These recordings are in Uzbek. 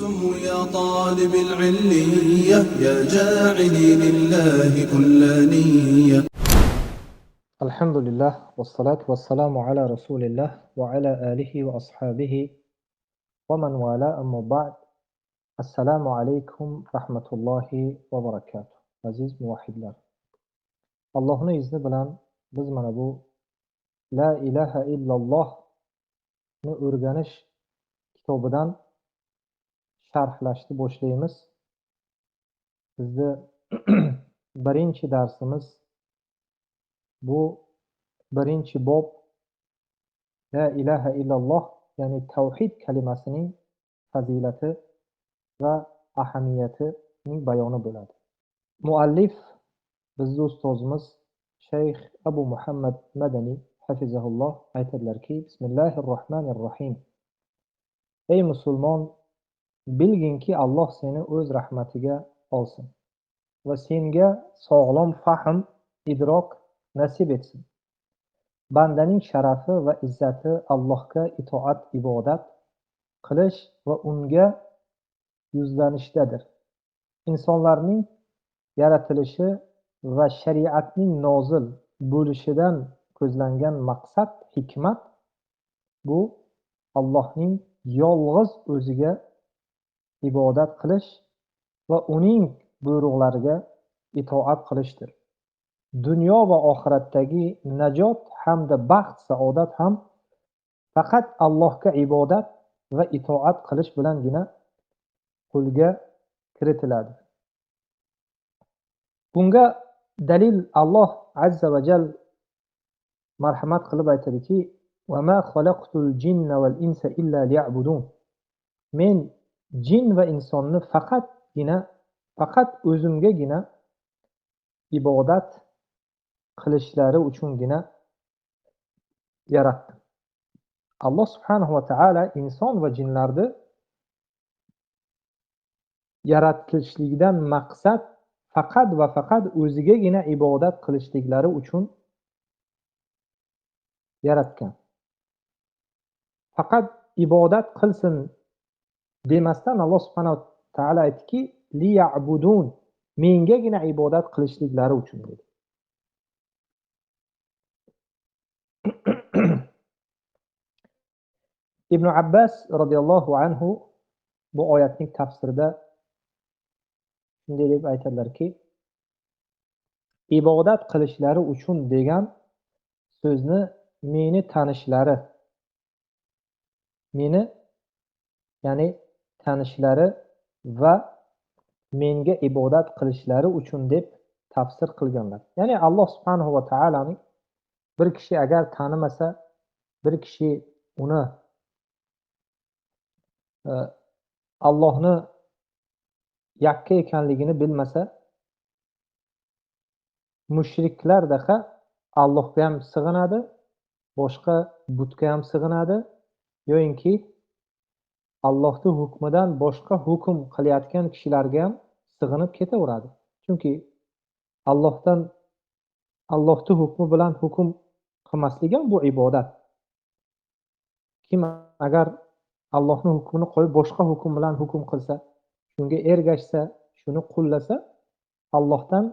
يا طالب العلية يا جاعلي لله كل نية. الحمد لله والصلاة والسلام على رسول الله وعلى آله وأصحابه ومن والاه، أما بعد. Assalomu alaykum rahmatullohi va barakatuh. Aziz muvahhidlar, Allohning izni bilan biz mana bu La ilaha illallohni o'rganish kitobidan sharhlashni boshlaymiz. Bizni birinchi darsimiz bu birinchi bob La ilaha illalloh, ya'ni tavhid kalimasining fazilati va ahamiyatining bayoni bo'ladi. Muallif bizni ustozimiz Shayx Abu Muhammad Madaniy hafizahulloh aytadilarki: Bismillahirrohmanirrohim. Ey musulmon, bilginki Alloh seni o'z rahmatiga olsin va senga sog'lom fahm, idrok nasib etsin. Bandaning sharafi va izzati Allohga itoat, ibodat qilish va unga yuzlanishdadir. Insonlarning yaratilishi va shariatning nozil bo'lishidan ko'zlangan maqsad, hikmat bu Allohning yolg'iz o'ziga ibodat qilish va uning buyruqlariga itoat qilishdir. Dunyo va oxiratdagi najot hamda baxt, saodat ham faqat Allohga ibodat va itoat qilish bilangina qo'lga kiritiladi. Bunga dalil Alloh azza va jal marhamat qilib aytadiki: "Va ma xalaqtul jinna val insa illa liya'budun." Men jin va insonni faqat o'zimgagina ibodat qilishlari uchungina yaratdim. Alloh subhanahu va taolo inson va jinlarni yaratishligidan maqsad faqat va faqat o'zigagina ibodat qilishliklari uchun yaratgan. Faqat ibodat qilsin demasdan Alloh subhanahu va taolo aytdiki: liya'budun, mengagina ibodat qilishliklari uchun dedi. Ibn Abbas radhiyallohu anhu bu oyatning tafsirida shunday deb aytadilarki, ibodat qilishlari uchun degan so'zni meni tanishlari, meni ya'ni tanishlari va menga ibodat qilishlari uchun deb tafsir qilganlar. Ya'ni Alloh subhanahu va taolaning bir kishi agar tanimasa, bir kishi uni Allohni yakka ekanligini bilmasa, mushriklardaqa Allohga ham sig'inadi, boshqa butga ham sig'inadi, yo'inki Allohning hukmidan boshqa hukm qilayotgan kishilarga ham sig'inib ketaveradi. Chunki Allohdan, Allohning hukmi bilan hukm qilmaslik ham bu ibodat. Kim agar Allohning hukmini qo'yib boshqa hukm bilan hukm qilsa, shunga ergashsa, shuni qullasa, Allohdan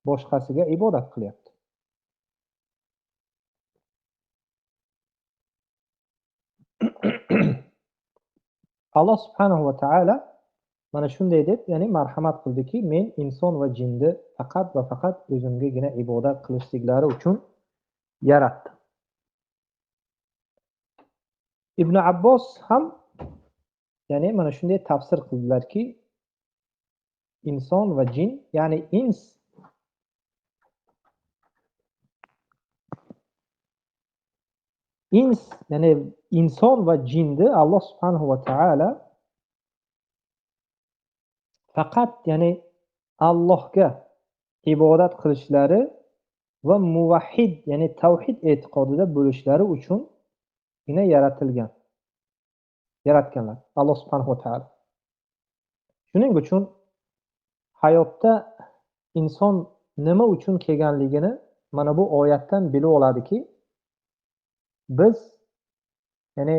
boshqasiga ibodat qilyapti. Alloh subhanahu va taolo mana shunday deb, ya'ni marhamat qildiki, men inson va jinni faqat va faqat o'zimgagina ibodat qilishliklari uchun yaratdim. Ibn Abbos ham ya'ni mana shunday tafsir qildilarki, inson va jin, ya'ni ins ya'ni inson va jinni Alloh subhanahu va taolo faqat ya'ni Allohga ibodat qilishlari va muvahhid, ya'ni tavhid e'tiqodida bo'lishlari uchun yine yaratilgan. Yaratganlar Alloh subhanahu va taolo. Shuning uchun hayotda inson nima uchun kelganligini mana bu oyatdan bilib oladiki, biz ya'ni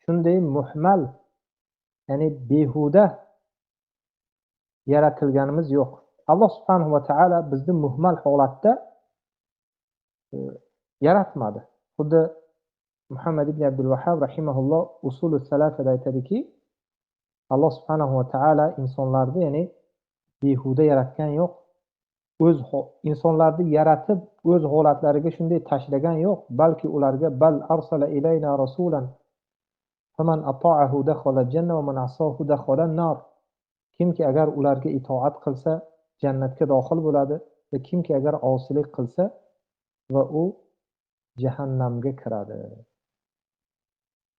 shunday muhmal, ya'ni behuda yaratilganimiz yo'q. Alloh subhanahu va taolo bizni muhmal holatda yaratmadi. Xuddi Muhammad ibn Abdul Vahhab rahimahulloh Usulus Salasada aytadiki, Alloh subhanahu va taolo insonlarni, ya'ni behuda yaratgan yo'q. O'z insonlarni yaratib, o'z holatlariga shunday tashlagan yo'q, balki ularga bal arsala ilayna rasulan faman ata'ahu dakhala janna va man asahu dakhala an-nar. Kimki agar ularga itoat qilsa jannatga daxil bo'ladi va kimki agar osilik qilsa va u jahannamga kiradi.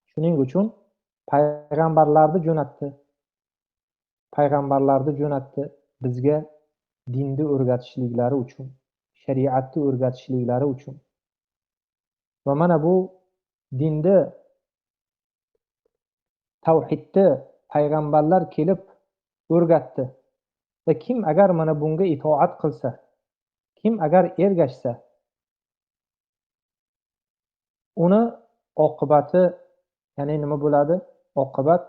Shuning uchun payg'ambarlarni jo'natdi. Payg'ambarlarni jo'natdi bizga dinni o'rgatishliklari uchun, shariatni o'rgatishliklari uchun. Va mana bu dinni, tavhidni payg'ambarlar kelib o'rgatdi. Va kim agar mana bunga itoat qilsa, kim agar ergashsa, uni oqibati, ya'ni nima bo'ladi? Oqibat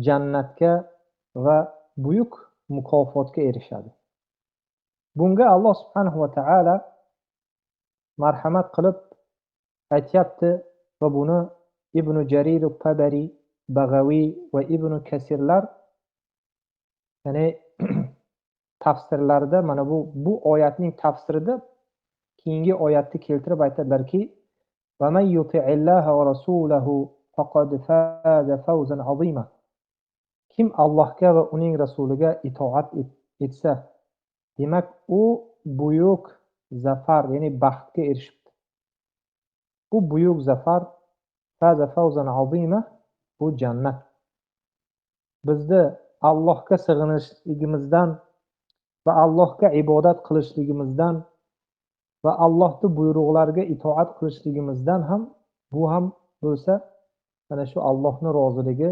jannatga va buyuk mukofotga erishadi. Bunga Alloh subhanahu va taolo marhamat qilib aytyapti va buni Ibn Jarir al-Tabari, Bag'aviy va Ibn Kasirlar, ya'ni tafsirlarida mana bu oyatning tafsirida keyingi oyatni keltirib aytadilarki, va man yuti'illaha va rasulahu faqad faza fawzan azima. Kim Allohga va uning rasuliga itoat etsa, demak u buyuk zafar, ya'ni baxtga erishibdi. Bu buyuk zafar, faza fawzan azima, bu jannat. Bizni Allohga sig'inishligimizdan va Allohga ibodat qilishligimizdan va Allohning buyruqlariga itoat qilishligimizdan ham, bu ham bo'lsa, mana shu Allohning roziligi,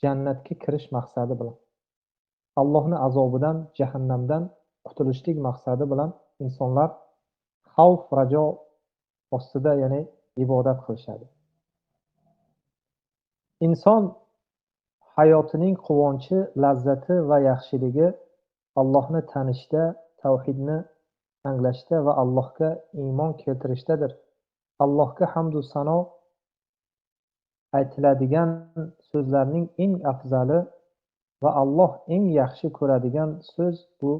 jannatga kirish maqsadi bilan, Allohning azobidan, jahannamdan qutulishlik maqsadi bilan insonlar xavf, rajo ostida, ya'ni ibodat qilishadi. Inson hayotining quvonchi, lazzati va yaxshiligi Allohni tanishda, tavhidni anglashda va Allohga iymon keltirishdadir. Allohga hamd va sano aytiladigan so'zlarning eng afzali va Alloh eng yaxshi ko'radigan so'z bu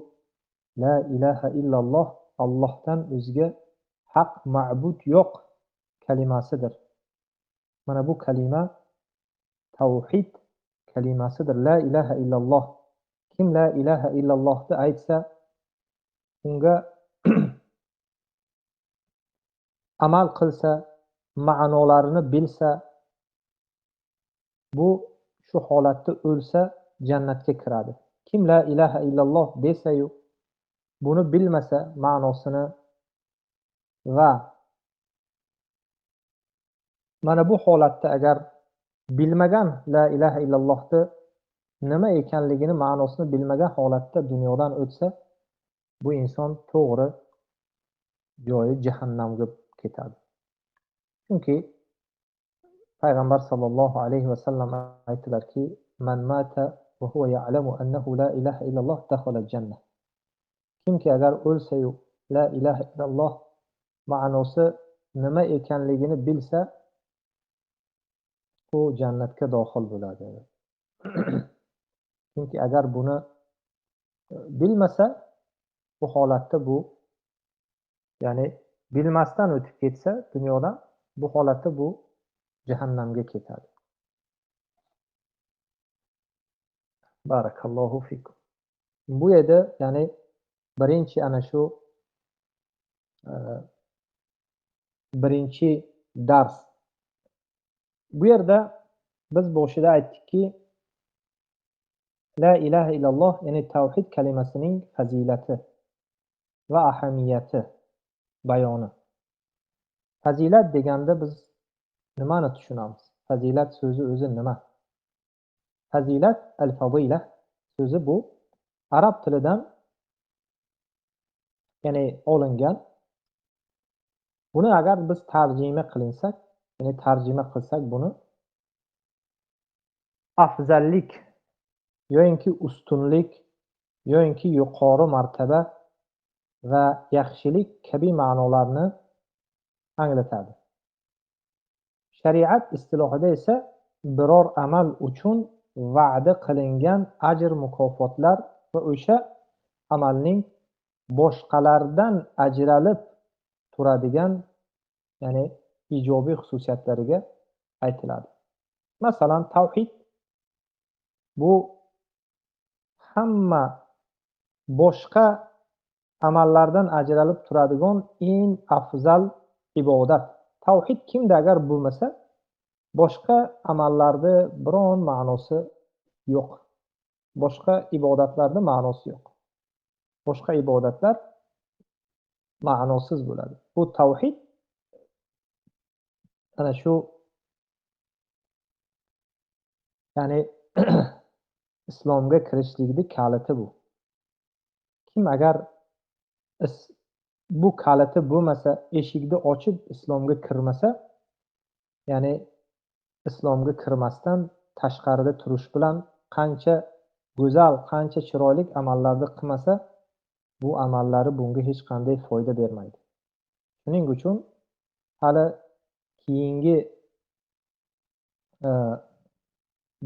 la ilaha illalloh, Allohdan o'zga haq ma'bud yo'q kalimasidir. Mana bu kalima tavhid kalimasidir. La ilaha illalloh. Kim la ilaha illallohni aytsa, unga amal qilsa, ma'nolarini bilsa, bu shu holatda o'lsa jannatga kiradi. Kim la ilaha illalloh desa-yu, buni bilmasa ma'nosini va mana bu holatda agar bilmagan la ilaha illallohni nima ekanligini, ma'nosini bilmagan holatda dunyodan o'tsa, bu inson to'g'ri joyi jahannamga ketadi. Chunki Payg'ambar sallallohu alayhi va sallam aytdilarki, man mata va huwa ya'lamu annahu la ilaha illalloh dakhala al-jannah. Kimki agar o'lsa-yu la ilaha illalloh ma'nosi nima ekanligini bilsa, u jannatga daxil bo'ladi. Chunki agar buni bilmasa, bu holatda bu, ya'ni bilmasdan o'tib ketsa dunyodan, bu holatda bu jahannamga ketadi. Barakallohu fikum. Bu yerda, ya'ni birinchi ana shu birinchi dars. Bu yerda biz boshida aytdikki, la ilaha illalloh, ya'ni tavhid kalimasining fazilati va ahamiyati bayoni. Fazilat deganda biz nimani tushunamiz? Fazilat so'zi o'zi nima? Fazilat, al-fazila so'zi bu arab tilidan, ya'ni olingan. Buni agar biz tarjima qilinsak, ya'ni tarjima qilsak buni afzallik yoyinki ustunlik, yoyinki yuqori martaba va yaxshilik kabi ma'nolarni anglatadi. Shariat istilohida esa biror amal uchun va'da qilingan ajr mukofotlar va o'sha amalning boshqalardan ajralib turadigan, ya'ni ijobiy xususiyatlariga aytiladi. Masalan, tavhid bu hamma boshqa amallardan ajralib turadigan eng afzal ibodat. Tavhid kimda agar bo'lmasa, boshqa amallarda biron ma'nosi yo'q. Boshqa ibodatlarda ma'nosi yo'q. Boshqa ibodatlar ma'nosiz bo'ladi. Bu tavhid ana shu, ya'ni islomga kirishlikning kaliti bu. Kim agar bu kaliti bo'lmasa, eshikni ochib islomga kirmasa, ya'ni islomga kirmasdan tashqarida turish bilan qancha go'zal, qancha chiroyli amallarni qilmasa, bu amallari bunga hech qanday foyda bermaydi. Shuning uchun hali keyingi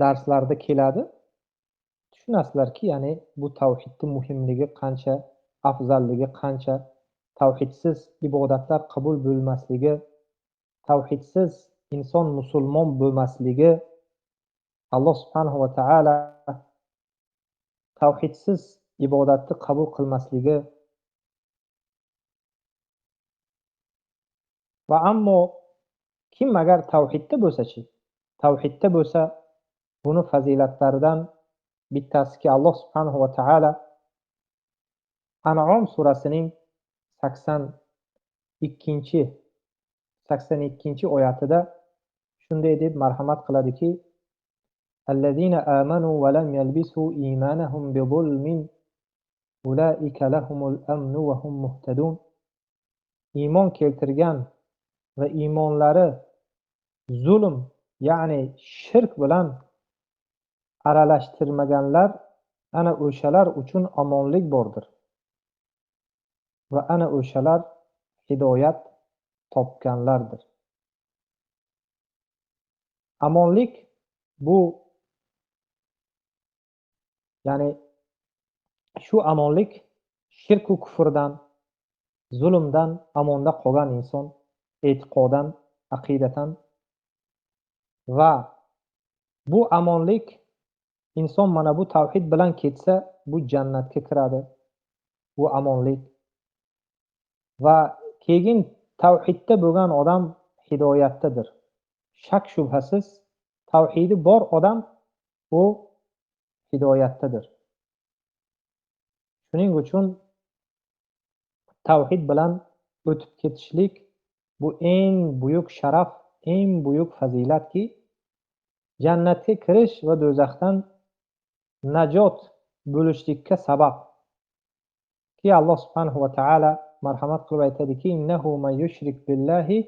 darslarda keladi. Tushunasizlarki, ya'ni bu tavhidning muhimligi qancha, afzalligi qancha, tavhidsiz ibodatlar qabul bo'lmasligi, tavhidsiz inson musulmon bo'lmasligi, Alloh subhanahu va taolo tavhidsiz ibodatni qabul qilmasligi. Va ammo kim agar tavhidda bo'lsa-chi, tavhidda bo'lsa, buni fazilatlaridan bittasiki Alloh subhanahu va taolo An'om surasining 82-oyatida shunday deb marhamat qiladiki: Allazina amanu va lam yalbisu imanahum bizulmin ulaika lahumul amnu va hum muhtadun. Iymon keltirgan va iymonlari zulm, ya'ni shirk bilan aralashtirmaganlar, ana o'shalar uchun omonlik bordir va ana o'shalar hidoyat topganlardir. Omonlik bu, ya'ni shu omonlik shirk va kufrdan, zulmdan amonda qolgan inson, e'tiqodan, aqidatan va bu omonlik inson mana bu tavhid bilan ketsa, bu jannatga kiradi. Bu omonlik. Va keyin tavhidda bo'lgan odam hidoyatdadir. Shak shubhasiz tavhidi bor odam u hidoyatdadir. Shuning uchun tavhid bilan o'tib ketishlik bu eng buyuk sharaf, eng buyuk fazilatki, jannatga kirish va do'zaxdan najot bo'lishlikka sabab. Ki Alloh subhanahu va taolo marhamat qilib aytadiki: innahu man yushrik billahi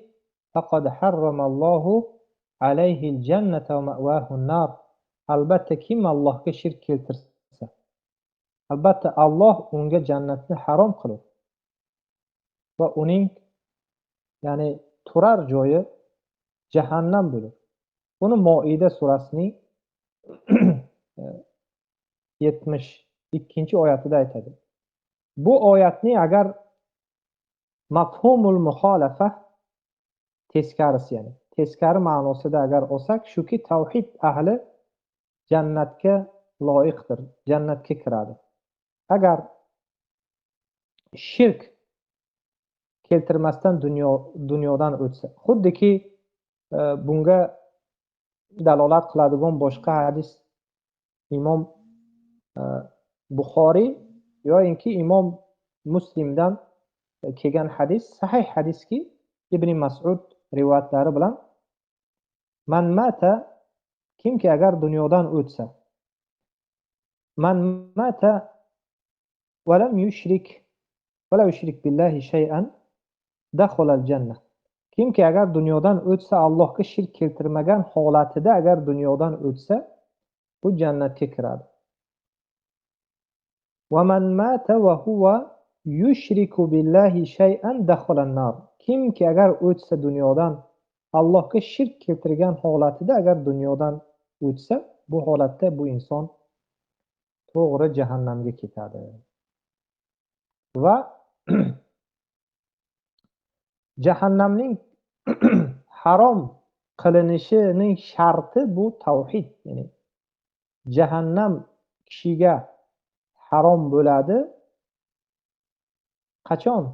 faqad harramallohu alayhi al-jannata va ma'wahu an-nar. Albatta kim Allohga shirk keltirsa, albatta Alloh unga jannatni harom qiladi va uning, ya'ni turar joyi jahannam bo'ladi. Buni Moida surasining 72-oyatida aytadi. Bu oyatning agar mafhumul muxolafa teskarisi, ya'ni teskari ma'nosida agar olsak, shuki tavhid ahli jannatga loyiqdir, jannatga kiradi. Agar shirk keltirmasdan dunyodan o'tsa, xuddiki bunga dalolat qiladigan boshqa hadis Imom Buxoriy yoinki Imom Muslimdan kelgan hadis, sahih hadiski, Ibn Mas'ud rivoyatlari bilan: Man mata, kimki agar dunyodan o'tsa, man mata va lam yushrik va la yushrik billahi shay'an dakhala al-jannah. Kimki agar dunyodan o'tsa, Allohga shirk keltirmagan holatida agar dunyodan o'tsa, bu jannatga kiradi. Va man mata va huwa yushriku billahi shay'an dakhala an-nar. Kimki agar o'tsa dunyodan Allohga shirk keltirgan holatida agar dunyodan o'tsa, bu holatda bu inson to'g'ri jahannamga ketadi. Va jahannamning harom qilinishining sharti bu tavhid, ya'ni jahannam kishiga harom bo'ladi qachon?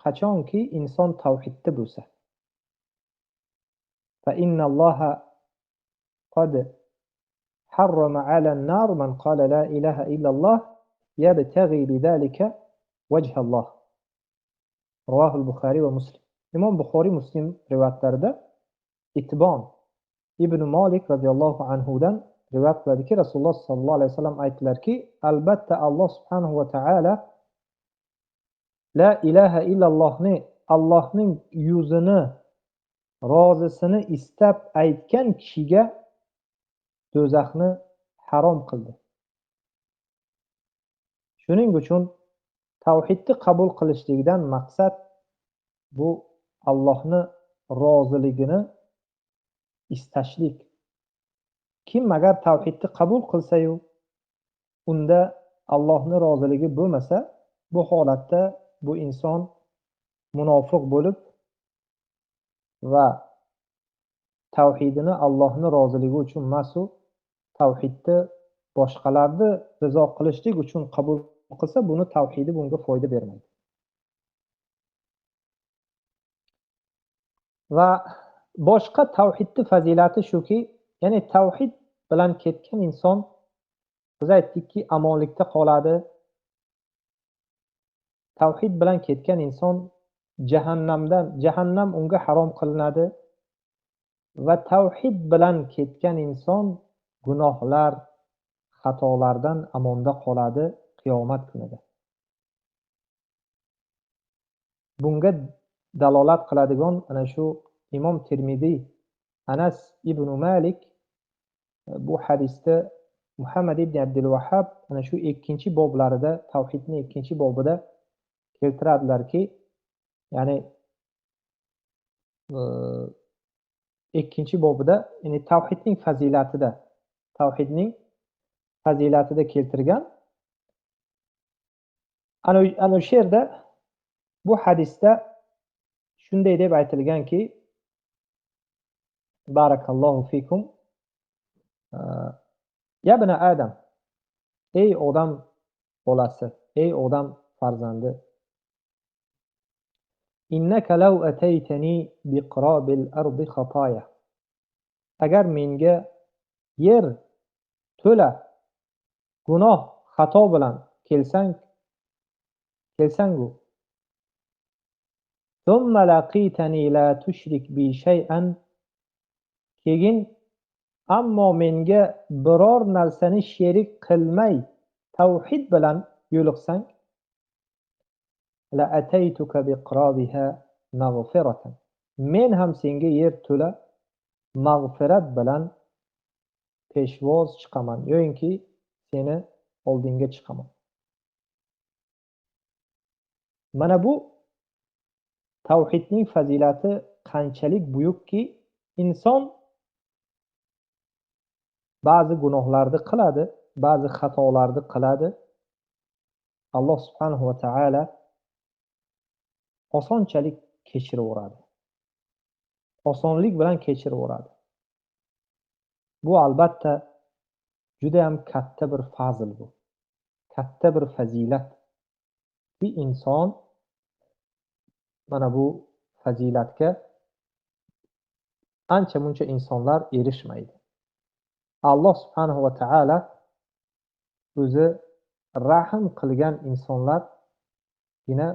Qachonki inson tavhidda bo'lsa. Fa innalloha qad harrama 'alan-nar man qala la ilaha illalloh yabtaghi bidhalika wajha Alloh. Rivoyat Buxoriy va Muslim. Imom Buxoriy Muslim rivoyatlarida Itbon ibn Malik radhiyallohu anhu dan rivoyat qiladiki, Rasululloh sallallohu alayhi vasallam aytdilarki, albatta Alloh subhanahu va taolo la ilaha illallohni Allohning yuzini rozisini istab aytgan kishiga do'zaxni harom qildi. Shuning uchun tavhidni qabul qilishlikdan maqsad bu Allohni roziligini istashlik. Kim agar tavhidni qabul qilsa-yu, unda Allohning roziligi bo'lmasa, bu holatda bu inson munofiq bo'lib va tavhidini Allohning roziligi uchun emasu, tavhidni boshqalarni rizo qilishlik uchun qabul qilsa, buni tavhidi bunga foyda bermaydi. Va boshqa tavhidning fazilati shuki, ya'ni tavhid bilan ketgan inson, biz aytdikki, omonlikda qoladi. Tavhid bilan ketgan inson jahannamdan, jahannam unga harom qilinadi va tavhid bilan ketgan inson gunohlar, xatolardan amonda qoladi qiyomat kunida. Bunga dalolat qiladigan ana shu Imom Termiziy Anas ibn Malik bu hadisda Muhammad ibn Abdul Vahhab ana shu ikkinchi boblarida, tavhidning ikkinchi bobida keltiradilarki, ya'ni ikkinchi bobida, ya'ni tavhidning fazilatida, tavhidning fazilatida keltirgan. Ana o'sha yerda bu hadisda shunday deb aytilganki, barakallohu fikum, ya ibn Adam, ey odam bolasi, ey odam farzandi, innaka law ataytani biqrabil ardi xatoya, agar menga yer to'la gunoh xato bilan kelsangu, thumma laqitani la tushrik bi shay'an, keyin ammo menga biror narsani sherik qilmay tavhid bilan yo'liqsang, la ataytuka biqrabiha mag'firatan, men ham senga yer to'la mag'firat bilan peshvoz chiqaman, yo'inki seni oldinga chiqaman. Mana bu tavhidning fazilati qanchalik buyukki, inson ba'zi gunohlarni qiladi, ba'zi xatolarni qiladi. Alloh subhanahu va taolo osonchalik kechiraveradi. Osonlik bilan kechiraveradi. Bu albatta juda ham katta bir fazl bu. Katta bir fazilat. Bir inson mana bu fazilatga ancha muncha insonlar erishmaydi. Alloh subhanahu va taolo o'zi rahm qilgan insonlargina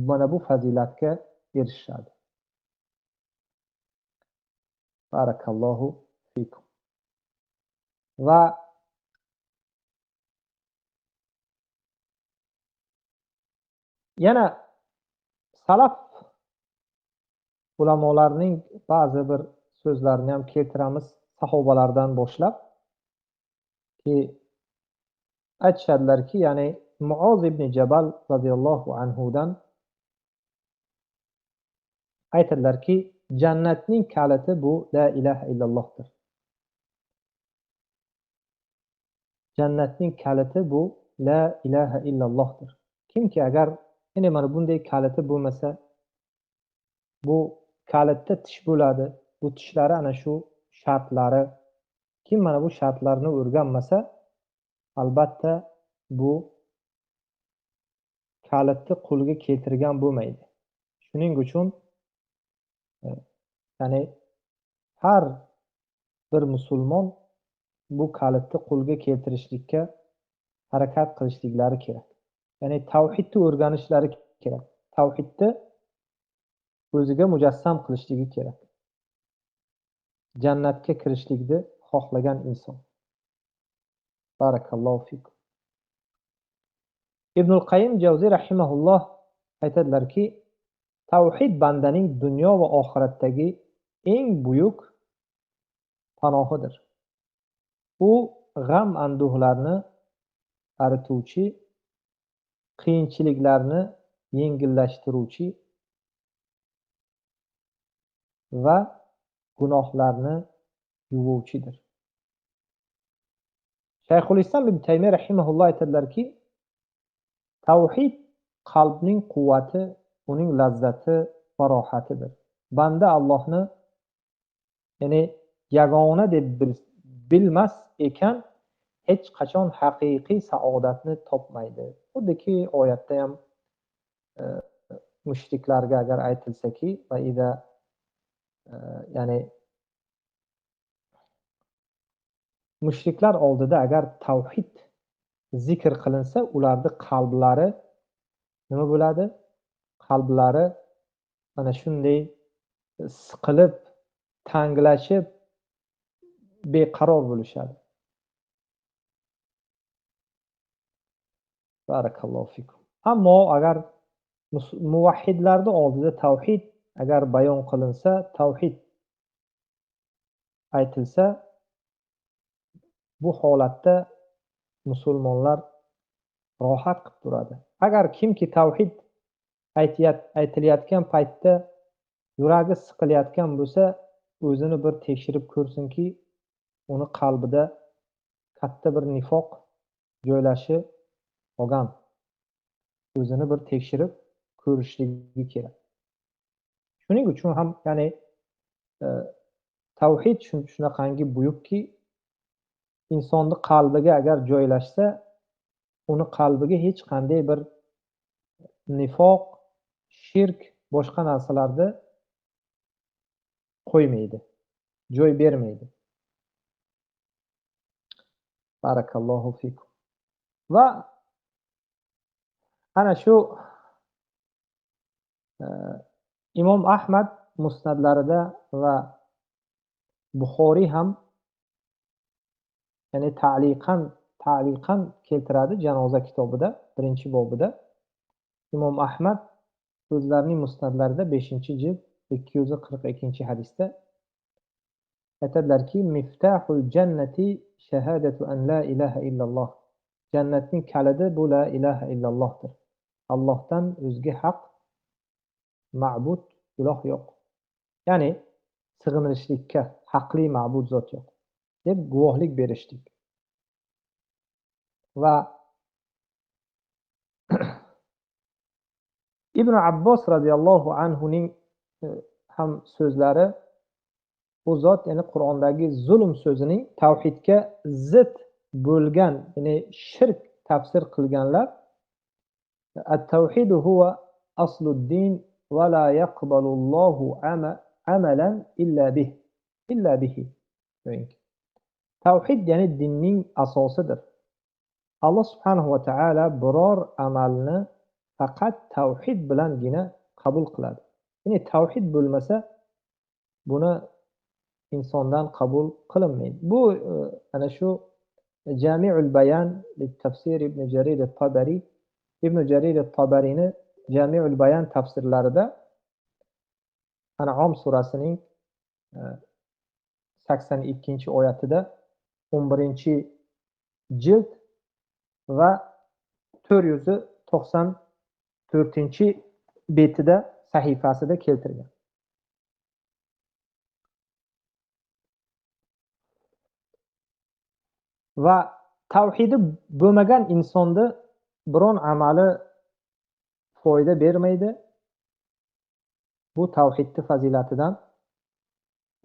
mana bu fazilatga erishadi. Barakallohu fikum. Va yana salaf ulamolarning ba'zi bir so'zlarini ham keltiramiz, sahobalardan boshlab, ki aytishadilarki, ya'ni Muoz ibn Jabal radhiyallohu anhudan aytadilarki, jannatning kaliti bu la ilaha illallohdir. Jannatning kaliti bu la ilaha illallohdir. Kimki agar ya'ni mana bunday kaliti bo'lmasa, bu kalitda tish bo'ladi. Bu tishlari ana shu shartlari. Kim mana bu shartlarni o'rganmasa, albatta bu kalitni qo'lga keltirgan bo'lmaydi. Shuning uchun ya'ni har bir musulmon bu kalitni qo'lga keltirishlikka harakat qilishliklari kerak. Ya'ni tavhidni o'rganishlari kerak. Tavhidni o'ziga mujassam qilishligi kerak. Jannatga kirishlikni xohlagan inson. Barakallohu fikum. Ibnul Qayyim Javziy rahimahulloh aytadilarki, tavhid bandaning dunyo va oxiratdagi eng buyuk panohidir. U g'am anduhlarni arituvchi, qiyinchiliklarni yengillashtiruvchi va gunohlarni yuvuvchidir. Shayxul Islom ibn Taymiya rahimahulloh aytadilarki, tavhid qalbning quvvati, uning lazzati va rohatidir. Banda Allohni ya'ni yagona deb bilmas ekan, hech qachon haqiqiy saodatni topmaydi. Xuddiki oyatda ham mushriklarga agar aytilsaki, va ida ya'ni mushriklar oldida agar tavhid zikr qilinsa, ularning qalblari nima bo'ladi? Qalblari mana shunday siqilib, tanglashib, beqaror bo'lishadi. Barakallohu fikum. Ammo agar muvahhidlarning oldida tavhid agar bayon qilinsa, tavhid aytilsa, bu holatda musulmonlar rohat qilib turadi. Agar kimki tavhid aytilayotgan paytda yuragi siqilayotgan bo'lsa, o'zini bir tekshirib ko'rsinki, uni qalbida katta bir nifoq joylashi olgan. O'zini bir tekshirib ko'rishligi kerak. Shuning uchun ham ya'ni tavhid shunaqangi buyukki, insonni qalbiga agar joylashsa, uni qalbiga hech qanday bir nifoq, shirk, boshqa narsalarni qo'ymaydi, joy bermaydi. Barakallohu fikum. Va ana shu Imom Ahmad musnadlarida va Buxoriy ham ya'ni ta'liqan keltiradi janoza kitobida, 1-bobida. Imom Ahmad o'zlarining musnadlarida 5-jild 242-hadisda aytadilarki, miftahul jannati shahadatu an la ilaha illalloh. Jannatning kalidi bu la ilaha illallohdir. Allohdan o'zga haq ma'bud iloh yo'q. Ya'ni sig'inishlikka haqli ma'bud zot yo'q deb guvohlik berishdik. Va Ibn Abbos radhiyallohu anhuning ham so'zlari, bu zot ya'ni Qur'ondagi zulm so'zining tavhidga zid bo'lgan, ya'ni shirk tafsir qilganlar, at-tavhidu huwa aslud-din va la yaqbalullohu amalan illa bih, illa bihi. Tavhid ya'ni dinning asosidir. Alloh subhanahu va taolo biror amalni faqat tavhid bilangina qabul qiladi. Ya'ni tavhid bo'lmasa buni insondan qabul qilinmaydi. Bu ana shu Jami'ul Bayan tafsir Ibn Jarir at-Tabari, Ibn Jarir at-Tabariyni Jami'ul Bayan tafsirlarida An'am surasining 82-oyatida 11-jild va 494-betida sahifasida keltirgan. Va tavhidi bo'lmagan insonda biron amali foyda bermaydi. Bu tavhidning fazilatidan.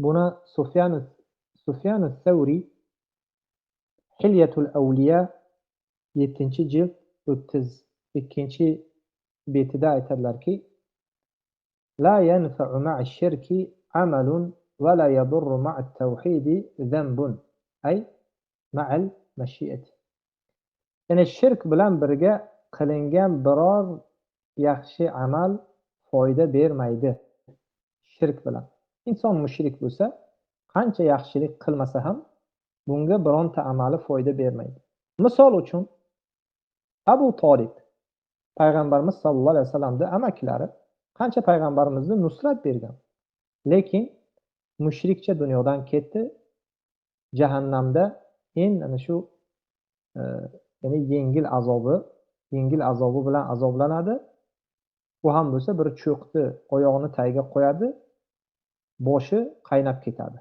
Buni Sufyan as-Savri Hilyatul Avliya 7-cilt 32-betida aytadilarki: La yanfa'u ma'a-shirki amalun va la yadurru ma'a-tavhidi zambun, ay ma'al mashi'ati. Ya'ni shirk bilan birga qilingan biror yaxshi amal foyda bermaydi. Shirk bilan. Inson mushrik bo'lsa, qancha yaxshilik qilmasa ham bunga bironta amali foyda bermaydi. Misol uchun Abu Talib payg'ambarimiz sallallohu alayhi vasallamning amakilari qancha payg'ambarimizni nusrat bergan, lekin mushrikcha dunyodan ketdi. Jahannamda eng ana shu ya'ni yengil azobi bilan azoblanadi. U ham bo'lsa bir cho'qni oyog'ini tagiga qo'yadi, boshi qaynab ketadi.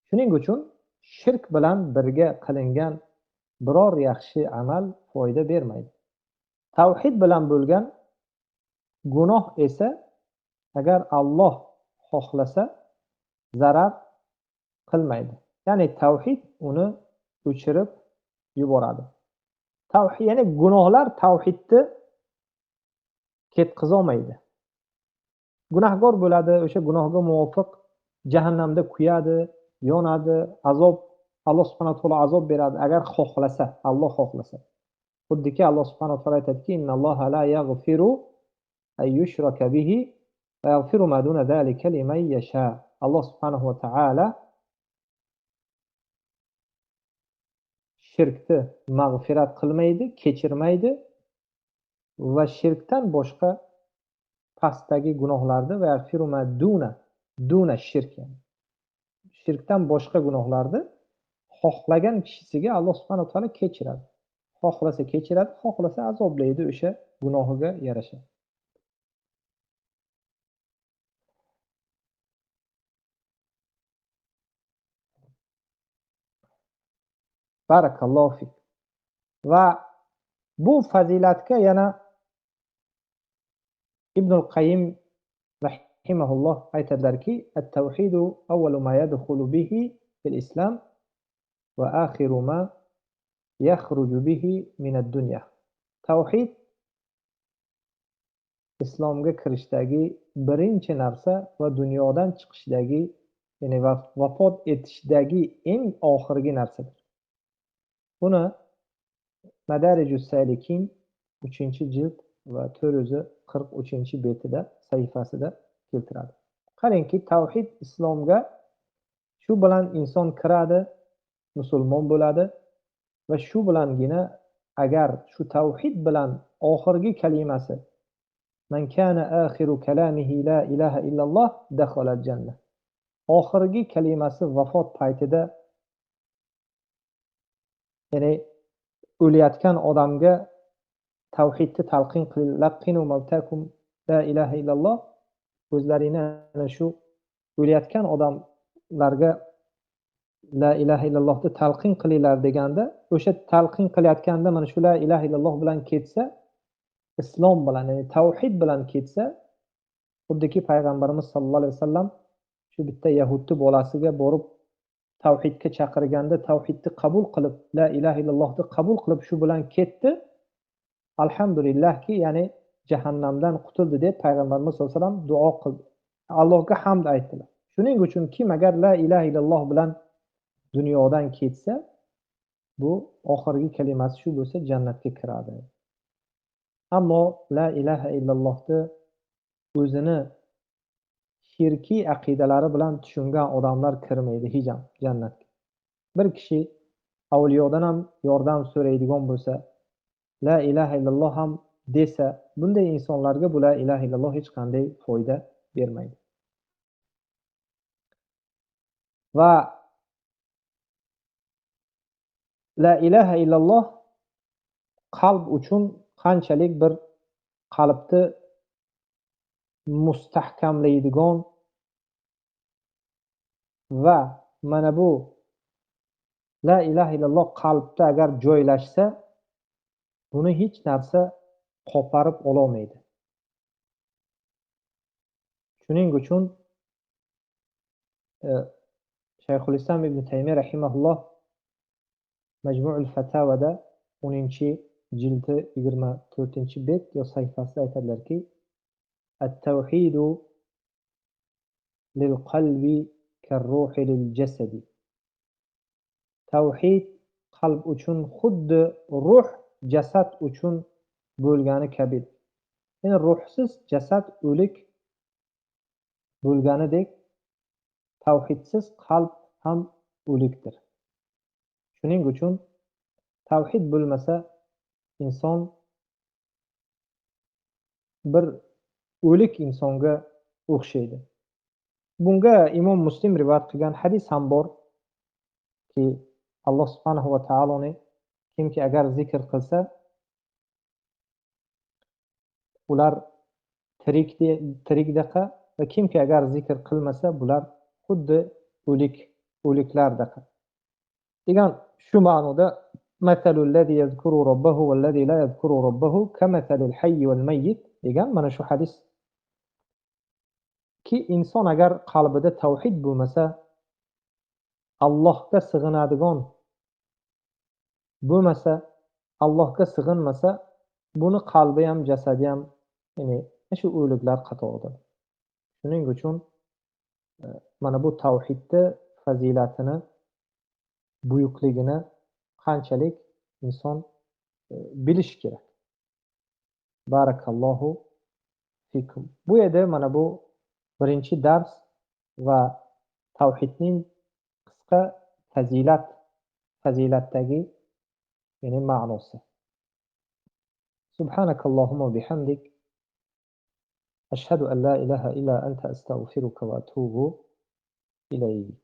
Shuning uchun shirk bilan birga qilingan biror yaxshi amal foyda bermaydi. Tavhid bilan bo'lgan gunoh esa agar Alloh xohlasa zarar qilmaydi. Ya'ni tavhid uni o'chirib yuboradi. Tavhid, ya'ni gunohlar tavhidni ketqizolmaydi. Gunohkor bo'ladi, o'sha gunohga muvofiq jahannamda kuyadi, yonadi, azob, Alloh subhanahu va taolo azob beradi agar xohlasa, Alloh xohlasa. Xuddiki Alloh subhanahu va taolo aytadiki: "Innalloha la yaghfiru ay yushraka bihi va yaghfiru ma duna zalika liman yasha." Alloh subhanahu va taolo shirkni mag'firat qilmaydi, kechirmaydi va shirkdan boshqa pastdagi gunohlarni va yaghfiru ma duna shirk, ya'ni shirkdan boshqa gunohlarni xohlagan kishisiga Alloh subhanahu va taolo kechiradi. Xohlasa kechiradi, xohlasa azoblaydi o'sha gunohiga yarasha. Barakallohu fik. Va bu fazilatga yana Ibnul Qayyim rahimahulloh aytadilarki: "At-tavhidu awwalu ma yadkhulu bihi fil islam va akhiru ma yakhruju bihi min ad-dunya." Tavhid islomga kirishdagi birinchi narsa va dunyodan chiqishdagi, ya'ni vafot etishdagi eng oxirgi narsadir. Buni Madarijus Salikin 3-cilt va 443-betida sahifasida keltiradi. Qarangki, tavhid islomga shu bilan inson kiradi, musulmon bo'ladi va shu bilangina agar shu tavhid bilan oxirgi kalimasi man kana akhiru kalamihi la ilaha illalloh dakhala jannah. Oxirgi kalimasi vafot paytida, ya'ni o'layotgan odamga tavhidni talqin qilib, laqinu mavtakum la ilaha illalloh, o'zlarini ana shu o'layotgan odamlarga la ilaha illallohni talqin qilinglar deganda, o'sha talqin qilayotganda mana shu la ilaha illalloh bilan ketsa, islom bilan, ya'ni tavhid bilan ketsa, xuddiki payg'ambarimiz sallallohu alayhi vasallam shu bitta yahudi bolasiga borib tavhidga chaqirganda tavhidni qabul qilib, la ilaha illallohni qabul qilib shu bilan ketdi. Alhamdulillahki, ya'ni jahannamdan qutuldi deb payg'ambarimiz sollallohu alayhi vasallam duo qildi. Allohga hamd aytdilar. Shuning uchun kim agar la ilaha illalloh bilan dunyodan ketsa, bu oxirgi kalimasi shu bo'lsa jannatga kiradi. Ammo la ilaha illallohni o'zini shirkiy aqidalari bilan tushungan odamlar kirmaydi hech ham jannatga. Bir kishi avliyodan ham yordam so'raydigan bo'lsa, la ilaha illalloh ham desa, bunday insonlarga bu la ilaha illalloh hech qanday foyda bermaydi. Va la ilaha illalloh qalb uchun qanchalik bir qalbni mustahkamlaydigan va mana bu la ilaha illalloh qalbda agar joylashsa, buni hech narsa qoparib ololmaydi. Shuning uchun Shayxul Islom Ibn Taymiya rahimahulloh Majmu'ul Fatavada 10-jildi 24-bet yo sahifasida aytadilarki, at-tavhidu lil qalbi kar-ruhi lil jasadi. Tavhid qalb uchun xuddi ruh jasad uchun bo'lgani kabi. Ya'ni ruhsiz jasad o'lik bo'lganidek, tavhidsiz qalb ham o'likdir. Shuning uchun tavhid bo'lmasa inson bir o'lik insonga o'xshaydi. Bunga Imom Muslim rivoyat qilgan hadis ham borki, Alloh subhanahu va taoloni kimki agar zikr qilsa, ular tirikdaqa va kimki agar zikr qilmasa, bular xuddi o'liklardaqa. Degan shu ma'noda masalullazi yazkuru robbahu vallazi la yazkuru robbahu kamasalil hayyi val mayyit degan mana shu hadis ki inson agar qalbida tavhid bo'lmasa, Allohga sig'inadigan bo'lmasa, Allohga sig'inmasa, buni qalbi ham, jasadi ham, ya'ni shu o'liklar qatorida. Shuning uchun mana bu tavhidni fazilatini, buyukligini qanchalik inson bilishi kerak. Barakallohu fikum. Bu edi mana bu birinchi dars va tavhidning qisqa fazilatdagi ya'ni ma'nosi. Subhanakallohumma bihamdik. Ashhadu an la ilaha illa anta astag'firuka va atubu ilayk.